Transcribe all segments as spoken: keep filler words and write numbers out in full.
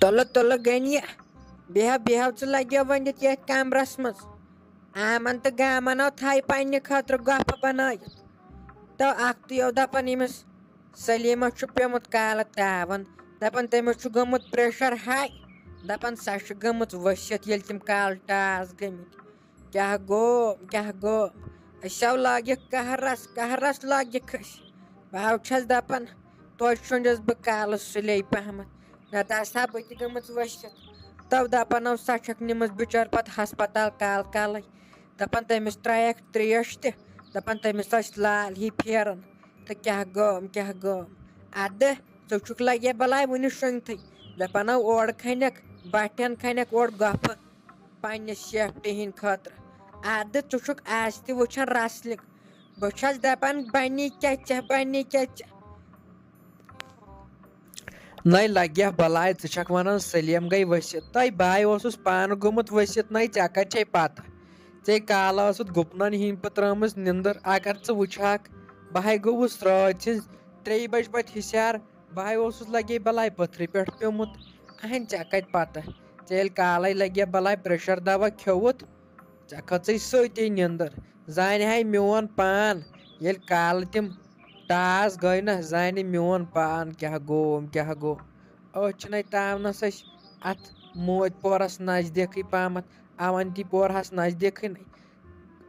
تُلہٕ تُلہٕ غنیہ، بیٚہو بیٚہو، ژٕ لگیو وۄنۍ یتھ یتھ کمرس منٛز۔ آمن تہٕ گامن آو تھایہِ پننہِ خٲطرٕ گۄپھٕ بنٲیِتھ۔ تہٕ اکھ تُیو دپان ییٚمِس سلیمس چھُ پیومُت کالہٕ تاون، دپان تٔمِس چھُ گوٚمُت پریشر ہاے، دپان سۄ چھِ گٔمٕژ ؤسِتھ ییٚلہِ تِم کالہٕ ٹاس گٔمٕتۍ۔ کیٛاہ گوٚو، کیٛاہ گوٚو؟ أسۍ آو لٲگِکھ قہرس، قہرس لٲگِکھ أسۍ۔ بہٕ آو چھَس دَپان، توتہِ شۄنٛجَس بہٕ کالہٕ سُلے پہمتھ، نَتہٕ آسہٕ ہا بہٕ تہِ گٔمٕژ ؤسِتھ۔ تَو دَپان آو سۄ چھَکھ نِمٕژ بِچٲر پَتہٕ ہسپتال کال کالٕے۔ دَپان تٔمِس ترٛایَکھ ترٛیش تہِ، دَپان تٔمِس ٲسۍ لال ہی پھیران۔ تہٕ کیٛاہ گوٚو، کیٛاہ گوٚو؟ اَدٕ ژٕ چھُکھ لَگے بَلاے وُنہِ شۄنٛگتھٕے۔ دَپان آو اورٕ کھَنٮ۪کھ، بَٹھٮ۪ن کھَنٮ۪کھ اورٕ گۄپھٕ۔ پننہِ سیفٹی ہٕنٛدِ خٲطرٕ۔ اَدٕ ژٕ چھُکھ آز تہِ وٕچھان wrestling۔ بہٕ چھَس دَپان، بَنی کیٛاہ ژےٚ، بَنی کیٛاہ ژےٚ؟ نَے لَگہِ ہا بَلاے، ژٕ چھَکھ وَنان سلیٖم گٔے ؤسِتھ۔ تَے بہٕ ہَے اوسُس پانہٕ گوٚمُت ؤسِتھ، نَے ژےٚ کَتہِ چھے پَتہ؟ ژے کالہٕ ٲسٕتھ گُپنَن ہِنٛدۍ پٲٹھۍ ترٛٲومٕژ نِندٕر۔ اگر ژٕ وٕچھہَکھ، بہٕ ہَے گوٚوُس رٲژ ہِنٛز ترٛیٚیہِ بَجہِ پَتہٕ ہِشار۔ بہٕ ہَے اوسُس لَگے بَلاے پٔتھرِ پٮ۪ٹھ پیوٚمُت۔ اَہَن، ژےٚ کَتہِ پَتہ؟ ژےٚ ییٚلہِ کالَے لَگے بَلاے pressure دوا کھیوٚوُتھ، ژےٚ کھٔژٕے سۭتی نِندٕر۔ زانہِ ہَے میون پان، ییٚلہِ کالہٕ تِم ٹاس گٔے نہ، زانہِ میون پان کیٛاہ گوٚوم، کیٛاہ گوٚو۔ أتھۍ چھِنَے تاونَس أسۍ اَتھ موتۍ پورَس نزدیٖکٕے پہمَتھ، اَوَنتی پورہَس نزدیٖکٕے نَے۔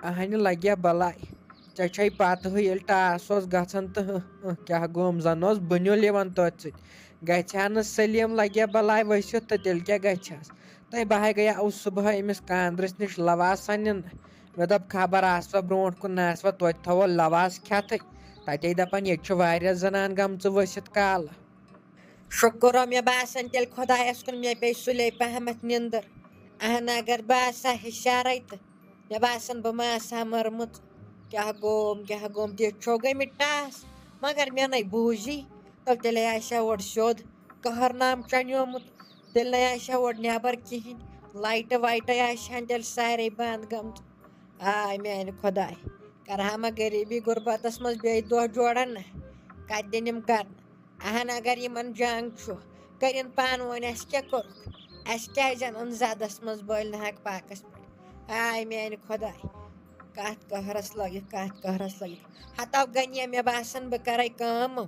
اہنہِ لگیا بلاے۔ ژےٚ چھے پتہٕے ییٚلہِ ٹاس اوس گژھان تہٕ ہٕہ، ہٕہ، کیٛاہ گوم، زن اوس بُنیُل یِوان تٔتھۍ سۭتۍ۔ گژھِ ہا نہٕ سلیٖم لگیا بلاے ؤسِتھ تہٕ تیٚلہِ کیٛاہ گژھِ ہس؟ تہٕ بہٕ ہاے گٔیاوُس صبحٲے أمِس کاندرِس نِش لواس اننہِ۔ مےٚ دوٚپ، خبر آسوا برونٛٹھ کُن نہ آسوا توتہِ تھاوو لواس کھٮ۪تھٕے۔ تتے دپان، ییٚتہِ چھِ واریاہ زنان گٔمژٕ ؤسِتھ کالہٕ۔ شُکُر ہو مےٚ باسان تیٚلہِ خۄدایس کُن، مےٚ پیٚیہِ سُلے پہمتھ نِندٕر۔ اہن، اگر بہٕ آسہٕ ہا ہشارے تہٕ مےٚ باسان، بہٕ ما آسہٕ ہا مٔرمٕژ۔ کیٛاہ گوم، کیٛاہ گوم، تِتھۍ چھو گٔمٕتۍ ٹاس۔ مگر مےٚ نے بوٗزی۔ تو تیٚلے آسہِ ہا اورٕ سیوٚد قہرنام چَنیومُت۔ تیٚلہِ نے آسہِ ہا اورٕ نٮ۪بر کِہیٖنۍ۔ لایٹہٕ وایٹَے آسہِ ہن تیٚلہِ سارے بنٛد گٔمژٕ۔ آے میانہِ خۄداے، کرٕ ہا ما غریٖبی غُربتس منٛز بیٚیہِ دۄہ جوڑن نہ؟ کتہِ دِن یِم کرنہٕ؟ اہن، اگر یِمن جنگ چھُ، کٔرِن پانہٕ ؤنۍ، اَسہِ کیٛاہ کوٚرُکھ؟ اَسہِ کیٛازِ اَنُن زدس منٛز بٔلۍ ناحق پاکس پٮ۪ٹھ؟ آے میانہِ خۄداے، کتھ قہرس لٲگِتھ، کتھ قہرس لٲگِتھ۔ ہتو غنیہ، مےٚ باسان بہٕ کرے کٲم۔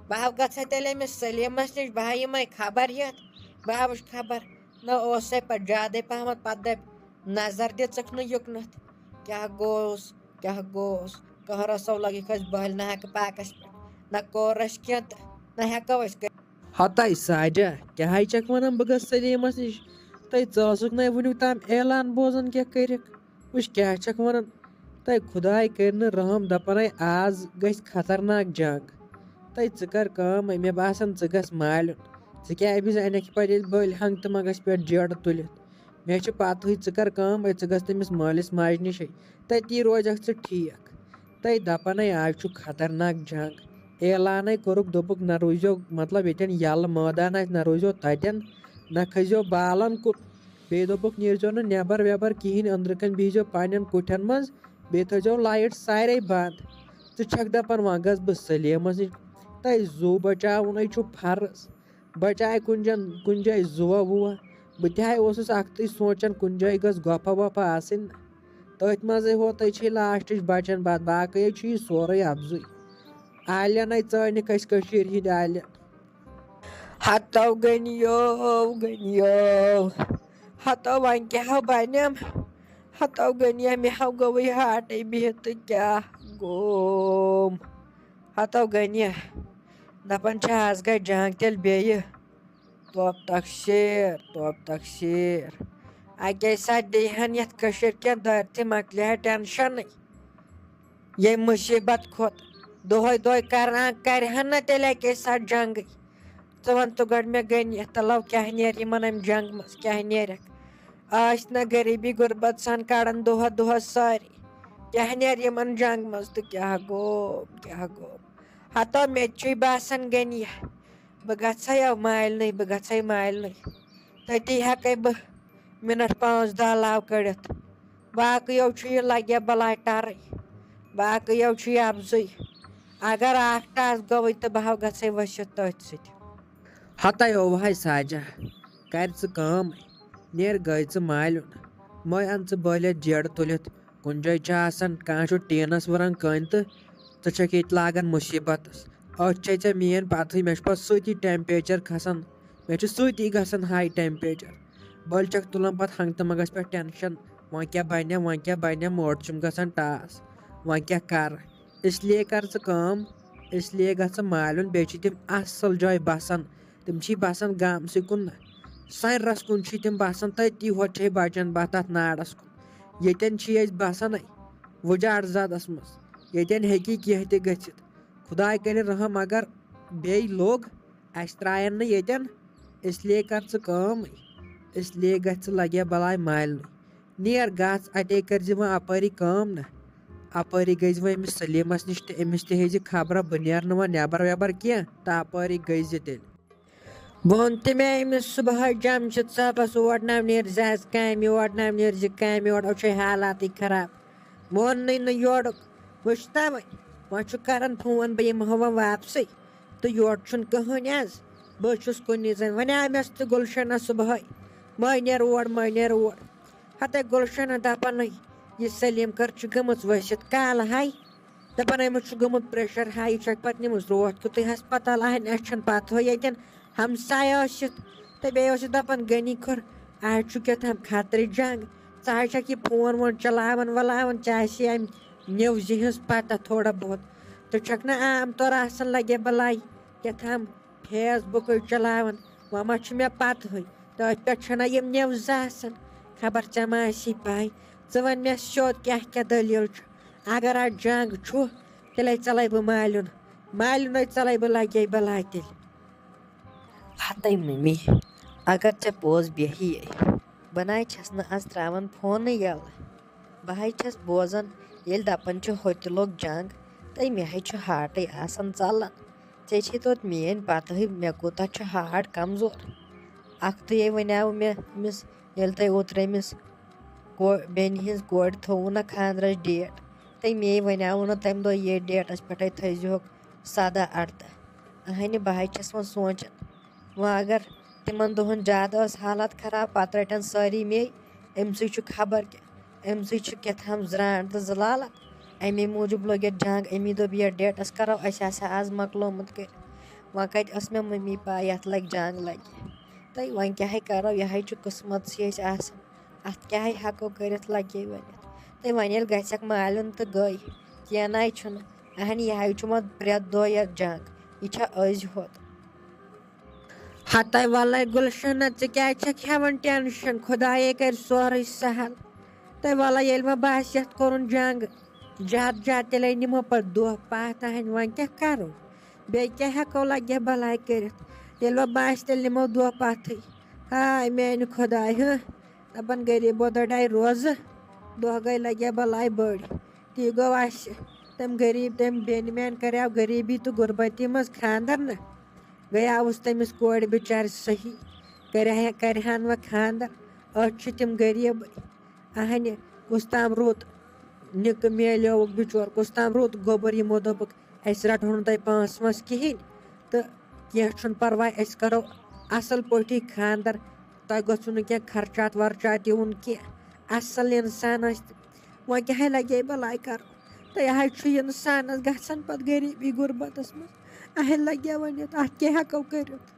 بہٕ ہا گژھے تیٚلہِ أمِس سلیمس نِش، بہٕ ہا یِمے خبر ہٮ۪تھ۔ بہٕ ہا وٕچھ خبر، نہ اوسے پتہٕ زیادے پہمتھ، پتہٕ دپہِ، نظر دِژٕکھ نہٕ یُکنتھ۔ کیٛاہ گوٚوس؟ کیٛاہ گوٚوس؟ قہرس سو لگہِ کھٔتۍ بٔلۍ ناحق پاکس پٮ۪ٹھ۔ نہ کوٚر اَسہِ کینٛہہ تہٕ نہ ہٮ۪کو أسۍ کٔرِتھ۔ ہتاے ساجا، کیٛاہ ہے چھکھ ونان بہٕ گژھٕ سلیمس نِش؟ تہٕ ژٕ ٲسٕکھ نَے وُنیُک تام اعلان بوزان کینٛہہ کٔرِکھ۔ وٕچھ کیٛاہ چھکھ ونان۔ تہٕ خداے کٔرۍ نہٕ رحم، دپان ہے آز گژھِ خطرناک جنگ۔ تہٕ ژٕ کر کٲم، مےٚ باسان ژٕ گژھ مالیُن۔ ژٕ کیٛاہ أمِس انکھ پتہٕ ییٚلہِ بٔلۍ ہنٛگ تہٕ منٛگس پٮ۪ٹھ جیڑٕ تُلِتھ؟ مےٚ چھِ پتہٕے، ژٕ کر کٲم، أے ژٕ گژھ تٔمِس مٲلِس ماجہِ نِشے، تٔتی روزکھ ژٕ ٹھیٖک۔ تہٕ دپان ہے آز چھُ خطرناک جنگ۔ اعلانَے کوٚرُکھ، دوٚپُکھ، نہ روٗزیو، مطلب، ییٚتٮ۪ن یَلہٕ مٲدان آسہِ، نہ روٗزیو تَتٮ۪ن، نہ کھٔسۍزیو بالَن کُن۔ بیٚیہِ دوٚپُکھ، نیٖرزیو نہٕ نٮ۪بر وٮ۪بر کِہیٖنۍ، أنٛدرٕ کَنۍ بِہزیو پنٛنٮ۪ن کُٹھٮ۪ن منٛز، بیٚیہِ تھٲیزیو light سارے بنٛد۔ ژٕ چھَکھ دَپان، وۄنۍ گژھٕ بہٕ سلیمَس نِش۔ تۄہہِ زُو بچاوُن ہے چھُ فرض۔ بچاے کُنہِ جن-، کُنہِ جایہِ زُوا وُوا۔ بہٕ تہِ ہاے اوسُس اَکھتُے سونٛچان، کُنہِ جایہِ گٔژھ گۄپھا وۄپھا آسٕنۍ۔ تٔتھۍ منٛزٕے ہوتَے چھے لاسٹٕچ بچان بَتھ، باقٕے ہے چھُ یہِ سورُے اَپزُے۔ آلینَے ژٲنِکھ أسۍ کٔشیٖرِ ہِنٛدۍ آلین۔ ہتو غنیو، غنیو، ہتو وۄنۍ کیٛاہ ہو بنیم؟ ہتو غنیہ، مےٚ ہو گوٚوٕے ہاٹٕے بِہِتھ تہٕ کیٛاہ گوم؟ ہتو غنیہ، دپان چھِ آز گژھِ جنگ تیٚلہِ بیٚیہِ۔ توب تقصیر، توب تقصیر۔ اَکے ساتہٕ بیٚیہِ ہن یَتھ کٔشیٖرِ کٮ۪ن دٲرتھٕے مۄکلہِ ہا ٹینشنٕے۔ ییٚمہِ مُصیٖبت کھۄتہٕ دۄہَے دۄہَے کران کرِ ہن نہ تیٚلہِ اَکے ساتہٕ جنگٕے۔ ژٕ وَن تہٕ گۄڈٕ مےٚ غنیہ، تَلو کیٛاہ نیرِ یِمن اَمہِ جنگہٕ منٛز، کیٛاہ نیرٮ۪کھ؟ ٲسۍ نہ غریٖبی غُربت سان کڑان دۄہَس دۄہَس سٲری۔ کیٛاہ نیرِ یِمن جنگہٕ منٛز تہٕ کیٛاہ گوٚو، کیٛاہ گوٚو؟ ہتو مےٚ تہِ چھُے باسان غنیہ۔ بہٕ گژھے او مالنٕے، بہٕ گژھے مالنٕے۔ تٔتی ہٮ۪کے بہٕ مِنٹ پانٛژھ دَہ لَو کٔڑِتھ۔ باقٕیو چھُ یہِ لگیا بلاے ٹرٕے۔ باقٕیو چھُ یہِ اَپزُے۔ اگر اکھ ٹاس گوٚوُے تہٕ بہٕ ہا گژھے ؤسِتھ تٔتھۍ سۭتۍ۔ ہتے اوہے ساجا، کر ژٕ کٲم، نیر گٔے ژٕ مالیُن، مٔے اَن ژٕ بٲلِتھ جیڈٕ تُلِتھ۔ کُنہِ جایہِ چھِ آسان، کانٛہہ چھُ ٹیٖنَس وٕران کٔنۍ تہٕ ژٕ چھَکھ ییٚتہِ لاگان مُصیٖبتَس۔ أتھۍ چھے ژےٚ میٛٲنۍ پَتہٕے، مےٚ چھُ پَتہٕ سۭتی ٹٮ۪مپیچَر کھَسان، مےٚ چھُ سۭتی گژھان ہاے ٹٮ۪مپیچَر۔ بٔلۍ چھَکھ تُلان پَتہٕ ہنٛگتہٕ منٛگَس پٮ۪ٹھ ٹٮ۪نشَن، وۄنۍ کیٛاہ بَنہِ، وۄنۍ کیٛاہ بَنہِ، موڈ چھُم گژھان ٹاس، وۄنۍ کیٛاہ کَرٕ؟ اس لیے کر ژٕ کٲم، اس لیے گژھ ژٕ مالیُن، بیٚیہِ چھِ تِم اَصٕل جایہِ بَسان، تِم چھی بَسان گامسٕے کُن نہ۔ سَرَس کُن چھی تِم بَسان، تٔتی ہوت چھے بَچان بَتھ تَتھ نارَس کُن۔ ییٚتٮ۪ن چھی أسۍ بَسان وُجاٹ زَدَس منٛز، ییٚتٮ۪ن ہیٚکی کینٛہہ تہِ گٔژھِتھ۔ خۄداے کَرِ رحم، اگر بیٚیہِ لوٚگ، اَسہِ ترٛایَن نہٕ ییٚتٮ۪ن۔ اس لیے کر ژٕ کٲم، اس لیے گژھ ژٕ لَگہِ بَلاے مالیُن۔ نیر گژھ، اَتے کٔرۍ زِ وۄنۍ اَپٲری کٲم نہ۔ اَپٲری گٔے زِ وۄنۍ أمِس سلیٖمَس نِش تہٕ أمِس تہِ ہیٚیہِ زِ خبرا بہٕ نیرٕ نہٕ وۄنۍ نٮ۪بر وٮ۪بر کینٛہہ تہٕ اَپٲری گٔے زِ تیٚلہِ۔ ووٚن تہِ مےٚ أمِس صُبحٲے جمشید صٲبَس، اور نہ نیر زِ آز کامہِ، اور نہ نیر زِ کامہِ، اور چھے حالاتٕے خراب۔ موننٕے نہٕ یورُک۔ وٕچھتا وۄنۍ، وۄنۍ چھُ کران فون، بہٕ یِمہٕ ہا وۄنۍ واپسٕے۔ تہٕ یورٕ چھُنہٕ کٕہٕنۍ آز۔ بہٕ چھُس کُنی زٔنۍ۔ وۄنۍ آو مےٚ تہِ گُلشنہ صُبحٲے، مٲنۍ نیر اور، مٲنۍ نیر اور۔ ہتے گُلشنہ دپان، یہِ سلیٖم کر چھُ گٔمٕژ ؤسِتھ کالہٕ ہاے۔ دپان، أمِس چھُ گوٚمُت پریشر ہاے، یہِ چھکھ پتہٕ نِمٕژ روتھ کیُتھُے ہسپتال۔ اہنہِ، اَسہِ چھُنہٕ پتہٕے ییٚتٮ۪ن۔ ہمسایہِ ٲسِتھ تہٕ بیٚیہِ اوس یہِ دپان، غنی خور، آز چھُ کیٛاہ تام خطرٕ جنگ۔ ژٕ حظ چھکھ یہِ فون وون چلاوان ولاوان، ژےٚ آسی امہِ نِوزِ ہٕنٛز پتہ تھوڑا بہت۔ ژٕ چھکھ نہ عام طور آسان لگے بلاے کیٛاہ تام فیس بُکٕے چلاوان، وۄنۍ ما چھُ مےٚ پتہٕے؟ تٔتھۍ پٮ۪ٹھ چھنہ یِم نِوزٕ آسان؟ خبر ژےٚ ما آسی پاے؟ ژٕ وَن مےٚ سیوٚد کیٛاہ کیٛاہ دٔلیٖل چھُ۔ اگر اتھ جنگ چھُ، تیٚلے ژَلے بہٕ مالیُن، مالیُنے ژَلے بہٕ، لگے بلاے تیٚلہِ۔ ہتے ممی، اگر ژےٚ پوٚز بیٚہی، بہٕ نَے چھَس نہٕ آز ترٛاوان فونٕے یَلہٕ۔ بہٕ ہَے چھَس بوزان، ییٚلہِ دَپان چھِ ہوٚتہِ لوٚگ جنٛگ، تہٕ مےٚ ہَے چھُ ہاٹٕے آسان ژَلان۔ ژےٚ چھے توتہِ میٛٲنۍ پَتہٕے، مےٚ کوٗتاہ چھُ ہاٹ کمزور۔ اَکھتُے وَنیٛاو مےٚ أمِس، ییٚلہِ تۄہہِ اوترٕ أمِس کو-، بیٚنہِ ہِنٛز کورِ تھوٚوُ نہ خانٛدرَس ڈیٹ، تہٕ مے وَنیٛاو نہٕ تَمہِ دۄہ ییٚتھۍ ڈیٹَس پٮ۪ٹھَے تھٲیزِہوکھ سَداہ اَرداہ۔ اَہَنہِ، بہٕ ہَے چھَس وۄنۍ سونٛچان، وۄنۍ اگر تِمن دۄہن زیادٕ ٲس حالت خراب، پتہٕ رٹن سٲری مے، أمۍ سٕے چھُ خبر کیٛاہ، أمۍ سٕے چھُ کیٛاہ تام زرانٛٹھ تہٕ زٕ لالہٕ۔ اَمے موٗجوٗب لوٚگ یَتھ جنگ، أمی دوٚپ، یَتھ ڈیٹس کرو أسۍ آسہِ ہا آز مۄکلومُت کٔرِتھ۔ وۄنۍ کتہِ ٲس مےٚ مٔمی پاے یَتھ لگہِ جنگ لگہِ؟ تہٕ وۄنۍ کیٛاہ ہے کرو، یہِ ہے چھُ قٕسمتسٕے اَسہِ آسان، اَتھ کیٛاہ ہے ہٮ۪کو کٔرِتھ، لگے ؤنِتھ۔ تہٕ وۄنۍ ییٚلہِ گژھٮ۪کھ مالیُن تہٕ گٔے، کینٛہہ نَے چھُنہٕ۔ اہنہِ، یہِ ہے چھُ وۄنۍ پرٛٮ۪تھ دۄہ یَتھ جنگ، یہِ چھا أزۍ ہوت؟ ہتے وَلَے گُلشنہ، ژٕ کیٛازِ چھَکھ ہٮ۪وان ٹٮ۪نشَن؟ خۄدایے کَرِ سورُے سہل۔ تہٕ وَلَے ییٚلہِ وۄنۍ باسہِ یَتھ کوٚرُن جنٛگ زیادٕ زیادٕ، تیٚلے نِمو پَتہٕ دۄہ پَتھ۔ اَہَنہِ، وۄنۍ کیٛاہ کَرو؟ بیٚیہِ کیٛاہ ہٮ۪کو لَگہِ بَلاے کٔرِتھ؟ ییٚلہِ وۄنۍ باسہِ، تیٚلہِ نِمو دۄہ پَتھٕے۔ ہاے میٛانہِ خۄداے، ہہ، دَپان غریٖبو دَڑے روزٕ، دۄہ گٔے لَگہِ بَلاے بٔڑۍ۔ تی گوٚو اَسہِ، تٔمۍ غریٖب، تٔمۍ بیٚنہِ میٛانہِ کَریو غریٖبی تہٕ غُربتی منٛز خانٛدَر نہ۔ گٔیاوُس تٔمِس کورِ بِچارِ صحیح، کَرِ ہا-، کَرِ ہَن وۄنۍ خانٛدَر۔ أتھۍ چھِ تِم غریٖبٕے۔ اَہنہِ، کُس تام رُت نِکہٕ میلیووُکھ بِچور، کُس تام رُت گوٚبُر۔ یِمو دوٚپُکھ، "أسۍ رَٹہون نہٕ تۄہہِ پونٛسہٕ وونٛسہٕ کِہیٖنۍ تہٕ کینٛہہ چھُنہٕ پَرواے، أسۍ کَرو اَصٕل پٲٹھی خانٛدَر، تۄہہِ گوٚژھوُ نہٕ کینٛہہ خرچات ورچات یِوُن کینٛہہ۔" اَصٕل اِنسان ٲسۍ تِم۔ وۄنۍ کیٛاہ ہے لَگے بَلاے کَرُن؟ تہٕ یہِ حظ چھُ اِنسانَس گژھان پَتہٕ غریٖبی غُربَتَس منٛز۔ اَہَے لَگے وۄنۍ یَتھ، اَتھ کیٛاہ ہٮ۪کو کٔرِتھ؟